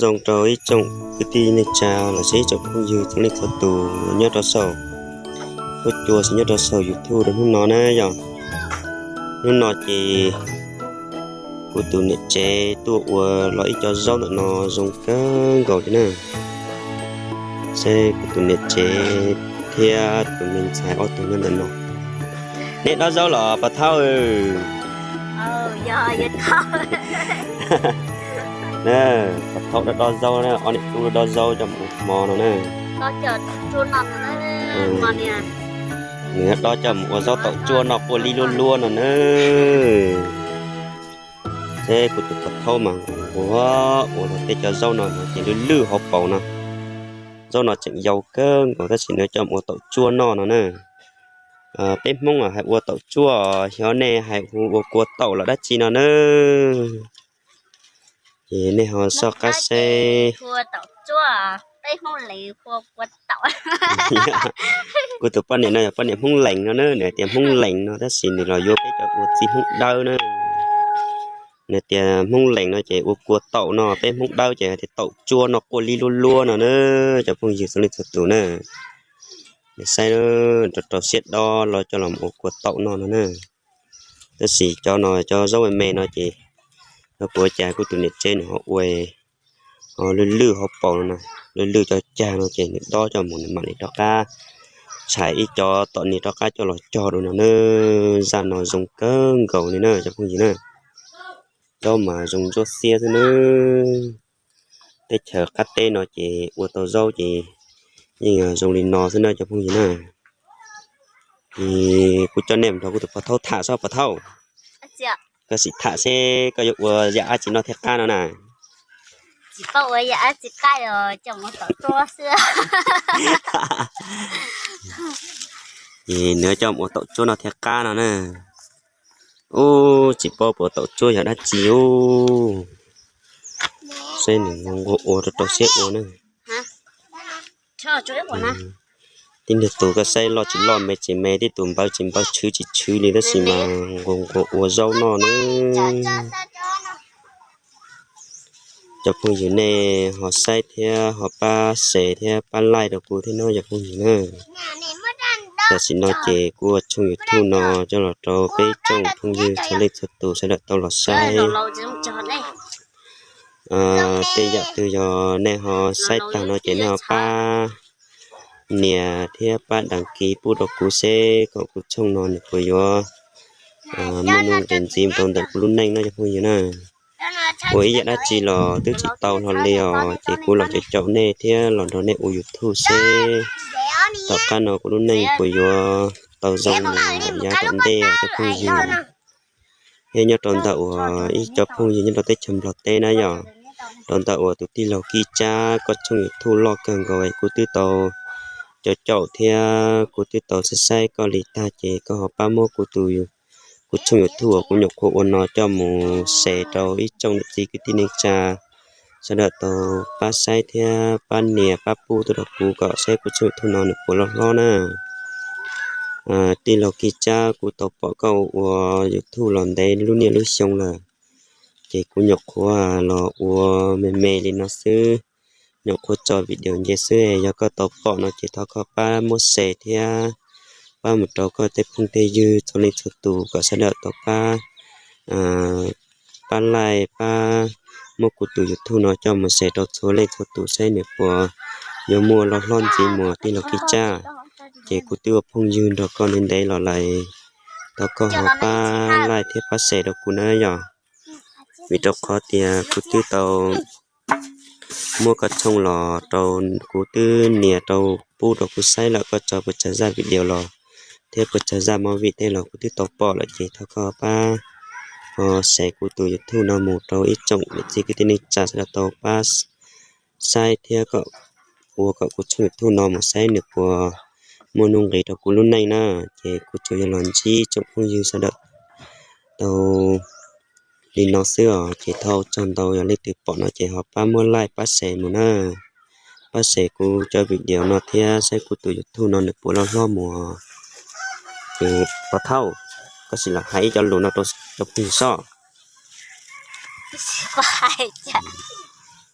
Zoo rau ib tsoom kwv tij neej tsa los sis ib tsoom phooj ywg txhua leej txhua tus nyob rau saum huab cua, nyob rau saum YouTube rau hnub no na yom. Hnub no ces kuv tus niam tsev tuaj ua los ib co zaub ntawm no zoo kawg nkaus li na. Saib kuv tus niam tsev thiab tus me ntxhais ob tug nyob ntawm no. Nej dob zaub los Pov Thaub? Pov Thaub dob zaub na, ob niam tub dob zaub coj mus ua hmo no na. Nws dob coj mus ua zaub taum tsuaj noj quaj li luab luab no na. Thiab kuv tus Pov Thaub mas nquag ua los tej cov zaub no ces lwj lwj hauv paus no. Zaub no tseem yau kawg nkaus tab sis nws coj mus ua taum tsuaj noj no na. Peb Hmoob hais ua taum tsuaj, xyov nej hais hu ua kua taum los dab tsi no na. Ces nej ho soj qab saib. Kuv tus poj niam no yog poj niam Hmoob Lees no na, nws hais tias Hmoob Lees no tab sis nws los yuav peb cov ua txiv Hmoob Dawb na. Nws tias Hmoob Lees no ces ua kua taum no, peb Hmoob Dawb ces hais tias taum tsuaj noj quaj li luab luab no na. Cov phooj ywg txhua leej txhua tus na, nws saib rau rau siab dob los coj los ua kua taum noj no na. Tab sis cov no cov zaub me me no ces no kuv ua cas kuv tus niam tsev nws ho ua ho lwj lwj hauv paus no na, lwj lwj cov cag no ces nws dob coj mus nws mam li rov qab tshais ib co tom nias rov qab coj los cog dua no na. Zaj no zoo kawg nkaus li na cov phooj ywg na. Zaub mas zoo ntsuab xiab xwb na. Teb chaws qab teb no ces ua tau zaub ces yeej zoo li no xwb na cov phooj ywg na. Ces kuv coj nej mus nrog kuv tus Pov Thaub tham sob Pov Thaub. Koj sim tham seb koj yuav ua yam dab tsi noj thiab qab no na. Ces nws coj mus ua taum tsuab noj thiab qab no na. Ub, tsis paub puas taum tsuab yog dab tsi ub. Saib nws nquag ua rau rau siab ua na. Tib niag tus koj saib loj tsis loj me tsis me, tib tus npawv tsis npawv tshwv tsis tshwv li tab sis mas nquag nquag ua zaub noj na. Cov phooj ywg nej ho saib thiab ho pab share thiab pab like rau kuv thiab no cov phooj ywg na. Tam sim no ces kuv ua tshooj YouTube no coj los rau peb tsoom phooj ywg txhua leej txhua tus sawv daws tau los saib. Tej yam twg yog nej ho saib tag no ces nej ho pab nias thiab pab đăng ký pub rau kuv seb kom kuv tshooj no nws puas yuav muaj nuj nqis ntxiv rau ntawm kuv lub neej no cov phooj ywg na. Ua ib yam dab tsi los twb tsis tau hlo li os, ces kuv los caum caum nej thiab los nrog nej ua YouTube seb tom qab no kuv lub neej puas yuav tau zoo mus yav tom ntej cov phooj ywg. Thiab nyob rau ntawm uas ib cov phooj ywg nyob rau teb chaws Nplog teb na yom, rau ntawm uas tus tij laug Kib Tsab koj tshooj YouTube loj kawg nkaus es kuv twb tau caum caum thiab kuv twb tau saib saib koj li tag ces koj ho pab muab kuv tus, kuv tshooj YouTube uas kuv nyuam qhuav ua no coj mus share rau ib tsoom niam txiv kwv tij neej tsa sawv daws tau pab saib thiab pab nias pab pub tuaj rau kuv kom saib kuv tshooj YouTube no nws puas loj hlob na. Tij laug Kib Tsab, kuv tau pom koj ua YouTube los ntev lub niaj lub xyoo lawm, ces kuv nyuam qhuav los ua me me li no xwb, nyuam qhuav tso video nce xwb. Yog koj tau pom no ces thov koj pab muab share thiab pab mus rau koj tej phooj tej ywg txhua leej txhua tus kom sawv daws tau pab, pab like pab muab kuv tus YouTube no coj mus share rau txhua leej txhua tus saib nws puas yuav muaj loj hlob ntxiv mus tij laug Kib Tsab. Ces kuv twb ua phooj ywg nrog koj ntev ntev los lawm, thov koj ho pab like thiab pab share rau kuv na yom. Vim rau qhov tias kuv twb tau muab koj tshooj los rau, kuv twb nias rau pub rau kuv saib lawm, koj tso puas tsawg zaj video los thiab puas tsawg zaj movie tej los kuv twb tau pom lawm ces thov koj pab ho share kuv tus YouTube no mus rau ib tsoom niam txiv kwv tij neej tsa sawv daws tau pab saib thiab kom ua kom kuv tshooj YouTube no mus saib nws puas muaj nuj nqis rau kuv lub neej na. Ces kuv tsuas yog los ntsib tsoom phooj ywg sawv daws tau li no xwb os, ces thov ua tsaug ntau, yog leej twg pom no ces ho pab muab like pab share mus na. Pab share kuv cov video no thiab saib kuv tus YouTube no nws puas loj hlob mus. Ces Pov Thaub, koj sim los hais ib co lus no rau cov phooj ywg sob.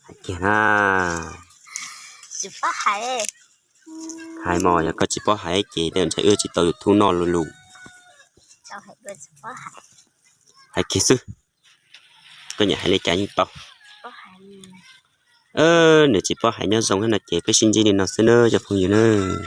Hais kiag na. Hais mas yog koj tsis paub hais ces ntshai wb tsis tau YouTube noj lus lus. Hais kiag xwb, koj nyiam hais li cas yeej tau. Nws tsis paub hais nyob zoo no ces peb sib ntsib li no xwb nawb cov phooj ywg nawb.